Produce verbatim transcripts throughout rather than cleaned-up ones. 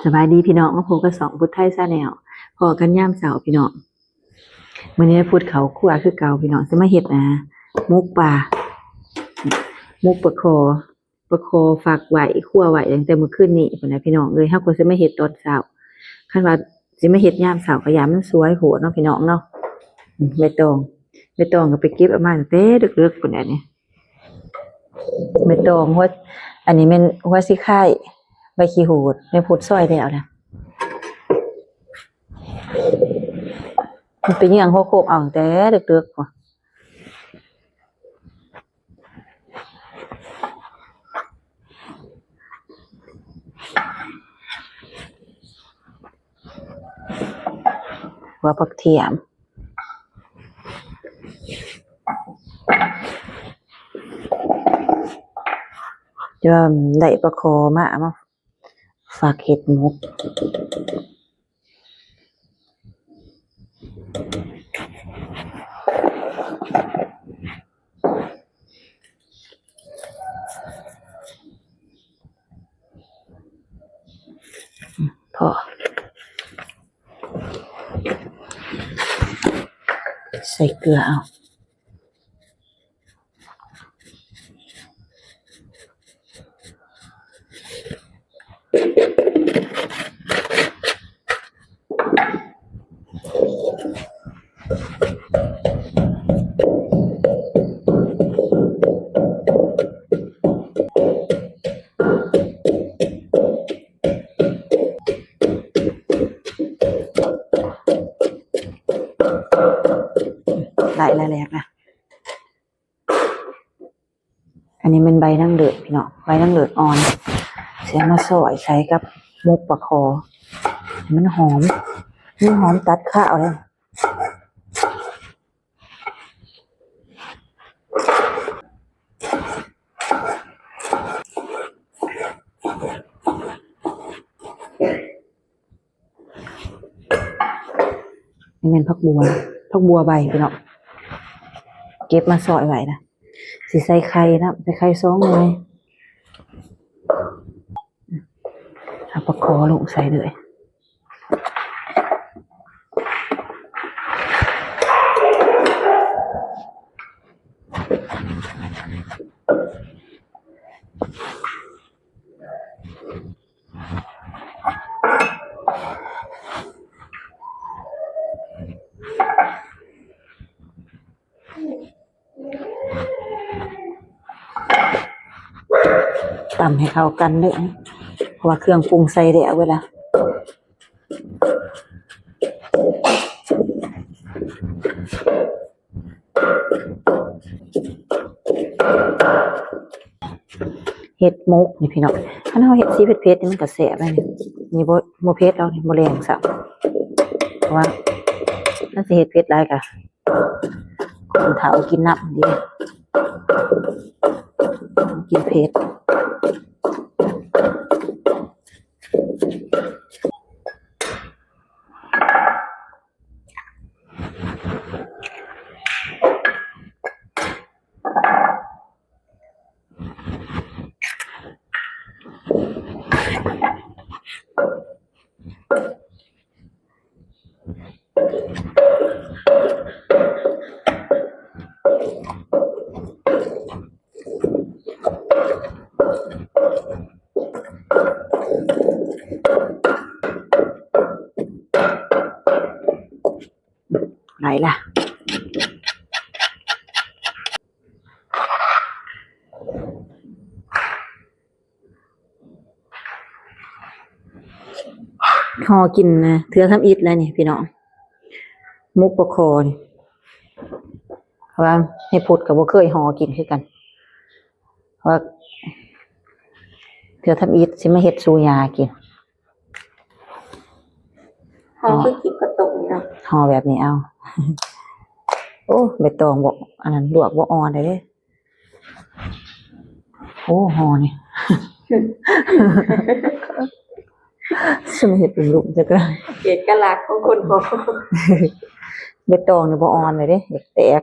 สบายดีพี่น้อง มาพบกับช่องพุทธไทยชาแนล พ้อกันยามเช้าพี่น้อง มื้อนี้พุทธเข้าครัวคือเก่าพี่น้อง สิมาเฮ็ด อ่า หมกปลา หมกปลาคอ ปลาคอฝากไว้ คั่วไว้ตั้งแต่มื้อคืนนี้พู้นนะพี่น้องเอ้ย เฮาก็สิมาเฮ็ดตอนเช้า คันว่าสิมาเฮ็ดยามเช้าก็ย้านมันสวยโพดเนาะพี่น้องเนาะ อืม ใบตอง ใบตองก็ไปเก็บเอามาตั้งแต่ดึกๆพู้นแหละนี่ ใบตอง หัว อันนี้แม่นหัวสิไคร้ ใบขี้หูด แม่พุทธซอยแล้วนะ มันเป็นหยังหัวโขกเอาตั้งแต่ดึกๆพู้น หัวผักเทียม จะว่าได้ปลาคอมา มาฝากเฮ็ดหมก พอ ใส่เกลือเอา ได้แล้วแหละค่ะ อันนี้เป็นใบนางเลิศพี่น้อง ใบนางเลิศอ่อน สิเอามาซอยใส่กับหมกปลาคอ ให้มันหอม มันหอมตัดคาวเลย นี่แม่นผักบัว ผักบัวใบพี่น้อง เก็บมาซอยไว้นะ สิใส่ไข่นะ ใส่ไข่สองหน่วย เอาปลาคอลงใส่เลย ตำให้เข้ากันเด้อ เพราะว่าเครื่องปรุงใส่แล้วเวลา เฮ็ดหมกนี่พี่น้อง คันเฮาเฮ็ดสีเผ็ดๆนี่มันก็แซ่บเลยนี่ นี่บ่ บ่เผ็ดแล้วนี่ บ่แรงซ้ำ เพราะว่ามันสิเฮ็ดเผ็ดหลายก็ คนเฒ่ากินน้ำดี กินเผ็ด ไหนล่ะ ห่อกินนะ เทื่อทำอิฐแล้วนี่พี่น้อง หมกปลาคอนี่ เพราะว่าแม่พุทธก็บ่เคยห่อกินคือกัน เพราะว่าเทื่อทำอิฐสิมาเฮ็ดสู่ย่ากิน ห่อคือกินข้าวต้มนี่เนาะ ห่อแบบนี้เอา โอ้ ใบตองบ่ อันนั้นลวกบ่อ่อนเลยเด้ โอ้ ห่อนี่ ฉันเห็นเป็นหลุมจักเลย เอกลักษณ์ของคนห่อ ใบตองนี่บ่อ่อนเลยเด้ อยากแตก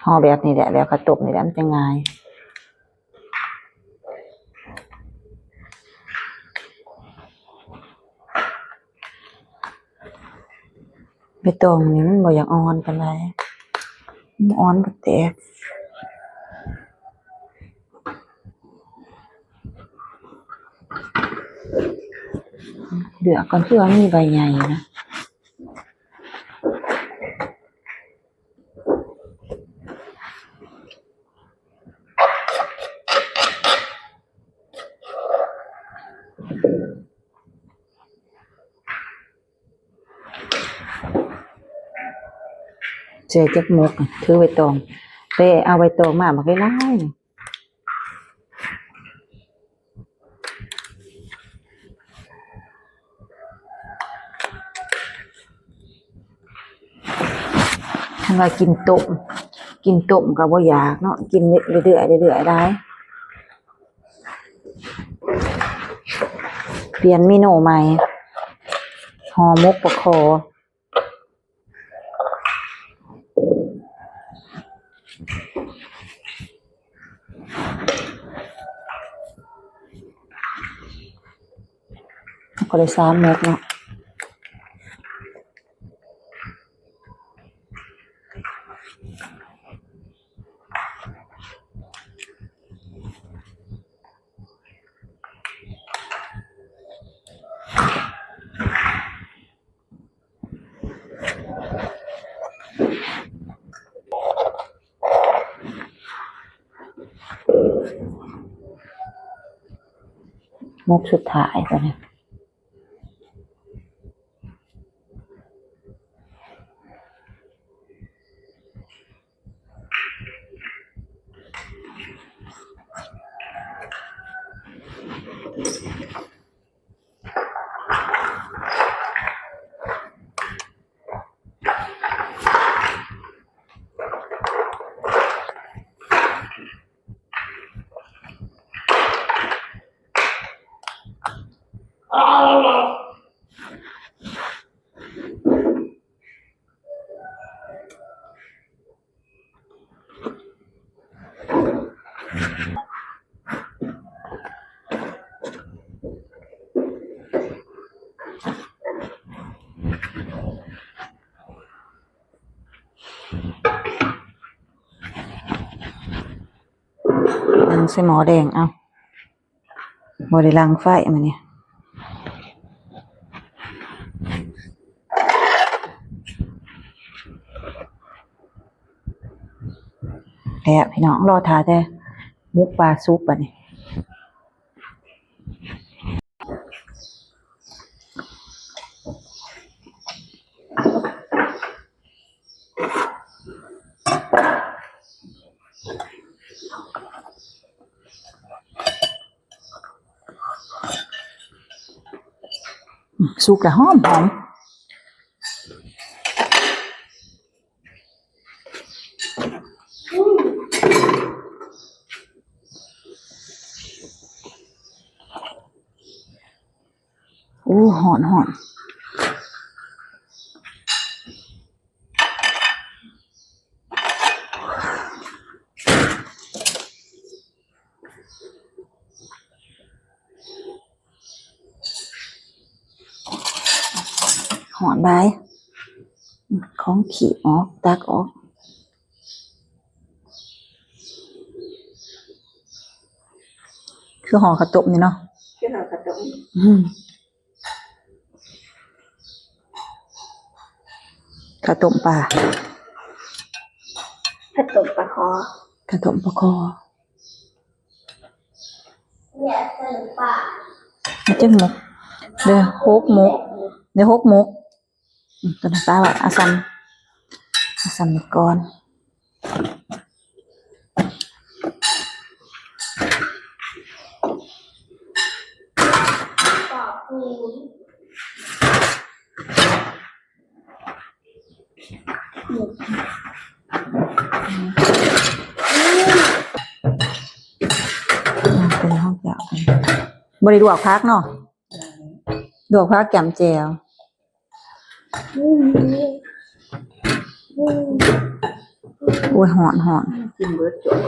ห่อแบบนี้แหละ แบบข้าวต้มนี่แหละ มันจะง่าย ใบตองนี่มันบ่อยากอ่อนปานใด มันอ่อนบ่แตก เลือกก่อน คือว่ามีใบใหญ่นะ ใส่จักหมก ถือใบตอง ไปเอาใบตองมาบักหลายๆ คันว่ากินต้ม กินต้มก็บ่อยากเนาะ กินเรื่อยๆ เรื่อยๆ ได้ เปลี่ยนเมนูใหม่ ห่อหมกปลาคอ ก็เลยสามหมกเนาะ หมกสุดท้ายตัวนี้ นึ่งใส่หม้อแดง เอา บ่ได้ลังไฟมื้อนี้ แล้วพี่น้อง รอท่าแต่หมกปลาสุกบัดนี้ สุกแล้วหอมหอม โอ้ ฮ้อนฮ้อน ฮ้อนหลาย ของขีบออก ตักออก คือห่อข้าวต้มนี่เนาะ คือห่อข้าวต้ม อืม ข้าวต้มปลา ข้าวต้มปลาคอ ข้าวต้มปลาคอ เนี่ยข้าวต้มปลา เอาจักหมก เด้อ หกหมก เด้อ หกหมก อืม ตัวนั้นปลาไว้ เอาซ้ำ เอาซ้ำนี่ก่อน อ่า เป็นห้องยาว บ่ได้ลวกผักเนาะ ลวกผักแกมแจ่ว อืม อืม โอ้ย ฮ้อนฮ้อน กินเบิดจ่อย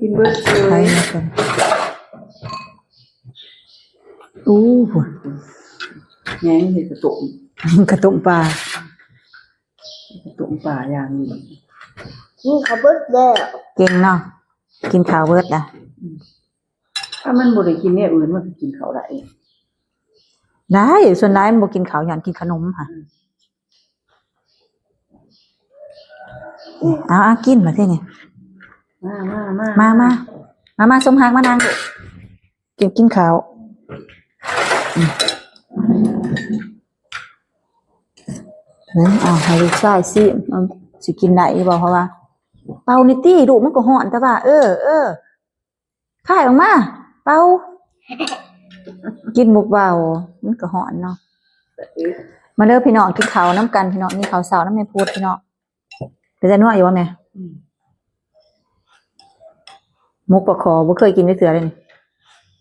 กินเบิดเล ไป ย แล้วกัน อู้หู แหงเห็ดกระตุ่ม กระตุ่มปลา กระตุ่มปลาอย่างนี้ นี่เขาเบิดแล้ว เก่งเนาะ กินข้าวเบิดละ อืม ถ้ามันบ่ได้กินเนี่ยอื่น มันก็กินข้าวได้ ได้ ส่วนหลายมันบ่กินข้าว ย้อนกินขนมค่ะ อืม เอา เอา กินมาสิเนี่ย มา มา มา มา มา มา มา สมฮัก มานั่งลูก กิน กินข้าว อืม เอา ให้ลูกชายซิม เอา สิกินได้อีบ่ เพราะว่า เป่านี่ตี้ ลูกมันก็ฮ้อน แต่ว่า เออ เออ คายออกมา เป่า กินบ่เป่า มันก็ฮ้อนเนาะ มาเด้อพี่น้อง กินข้าวนำกันพี่น้อง กินข้าวเช้านำแม่พุดพี่น้อง เป็นตานัวอยู่บ่แม่ อืม หมกปลาคอ บ่เคยกินจักเทื่อเลยนี่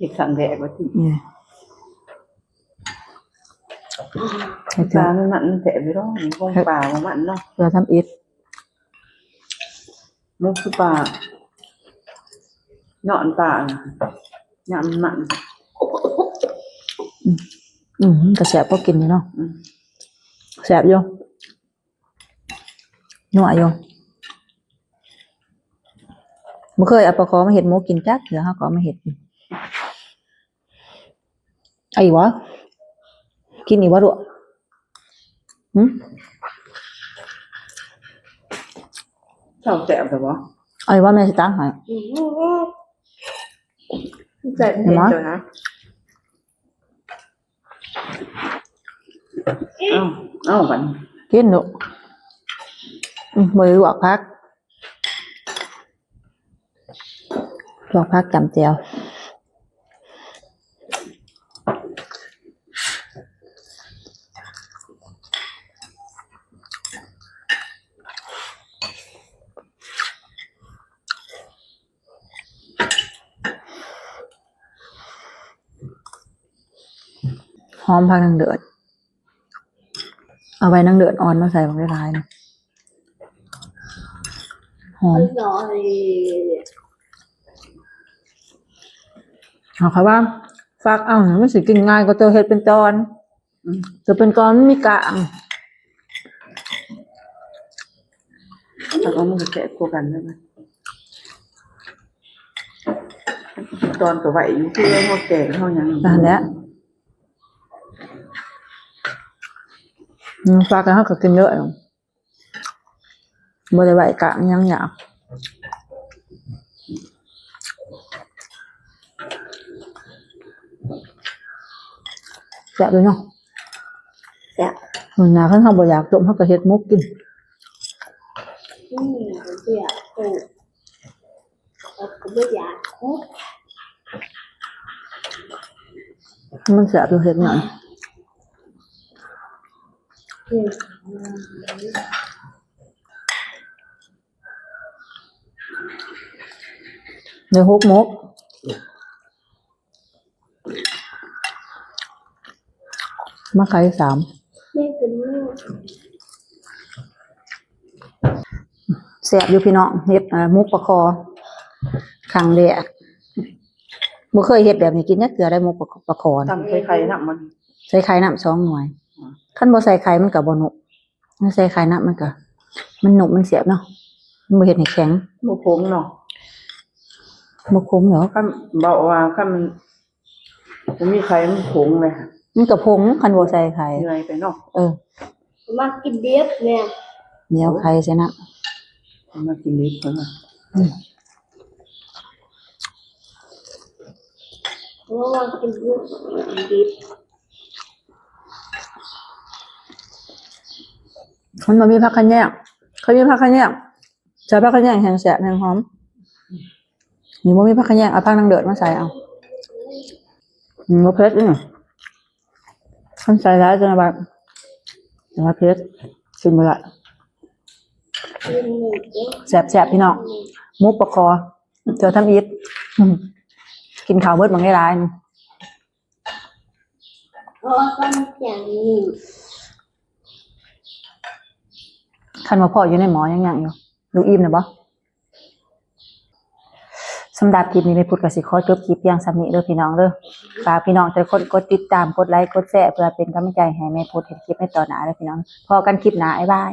อีกครั้งแรกว่าติ อืม ปลามันมันแท้อยู่ดอก นี่ของปลามันมันเนาะ เทื่อทำอิด หมกคือปลา เนาะ อันปลาน่ะ ยำมัน อืม อืม มันก็แซ่บพอกินอยู่เนาะ อืม แซ่บอยู่ นัวอยู่ บ่เคยเอาปลาคอมาเฮ็ดหมกกินจักเทื่อ เฮาก็เอามาเฮ็ดกิน ไอ้วะ กินอีกวะลูก หึ เจ้าแซ่บแต่บ่ ไอ้วะ แม่สิตักให้ อืม แซ่บ เห็นบ่ เห็นเจ้านะ เอา เอาบัดนี้ กินลูก อืม บ่ได้ลวกผัก ลวกผักจ้ำแจ่ว หอมผักนางเดิด เอาใบนางเดิดอ่อนมาใส่บักหลายๆนะ หอม เอาค่ะว่า ฟักเอาเนี่ยมันสิกินง่ายกว่าเจ้าเฮ็ดเป็นตอน อืม เจ้าเป็นตอนมันมีกะ แล้วก็มันก็แกะกลัวกันแล้วนะ ตอนก็ไหวอยู่ คือเฮาแกงเฮาหยัง นั่นแหละ อืม ฟักแล้วเฮาก็กินเยอะอยู่ บ่ได้ไหวกะหยังอยาก แซ่บเลยเนาะ แซ่บ มื้อหน้าคันเฮาบ่อยากต้ม เฮาก็เฮ็ดหมกกิน อืม เสีย เออ แล้วก็บ่อยาก มันแซ่บอยู่เฮ็ดหยัง อืม เดี๋ยวหกหมก มาไข่สาม แม่เป็นลูก แซ่บอยู่พี่น้อง เฮ็ด เอ่อ หมกปลาคอ ครั้งแรก บ่เคยเฮ็ดแบบนี้กินจักเทื่อได้ หมกปลา ปลาคอ ตำใส่ไข่นำมัน ใส่ไข่นำสองหน่วย อืม คันบ่ใส่ไข่มันก็บ่หนุก มันใส่ไข่นำมันก็ มันหนุกมันแซ่บเนาะ มันบ่เฮ็ดให้แข็ง บ่ขมเนาะ บ่ขมเหรอ คันบอกว่าคันมัน บ่มีไข่มันผงเลยค่ะ มันก็ผงคันบ่ใส่ไข่ เหนื่อยไปเนาะ เออ มักกินดิบแม่ เหนียวไข่ใส่น้ำ มักกินดิบเพิ่นว่า อืม เพราะว่ากินดิบ มันบ่มีผักขะแยง คันมีผักขะแยง ใส่ผักขะแยงแฮงแซ่บแฮงหอม นี่บ่มีผักขะแยง เอาผักนางเดิดมาใส่เอา อืม บ่เผ็ดนี่ คันใส่หลายจังว่า จังว่าเผ็ด กินบ่ได้ แซ่บๆ พี่น้อง หมกปลาคอ เจ้าทำอิด อืม กินข้าวเบิดบักหลายๆ นี่ เพราะว่าต้นแจ่วนี่ ไ คันว่าพ่ออยู่ในหมอยังยังอยู่ ลูกอิ่มนะบ่ สำหรับคลิปนี้แม่พุทธก็สิขอจบคลิปเพียงส่ำนี้เด้อพี่น้องเด้อ ฝากพี่น้องทุกคนกดติดตาม กดไลค์ กดแชร์ เพื่อเป็นกำลังใจให้แม่พุทธเฮ็ดคลิปในตอนหน้าเด้อพี่น้อง พอกันคลิปหน้า บ๊ายบาย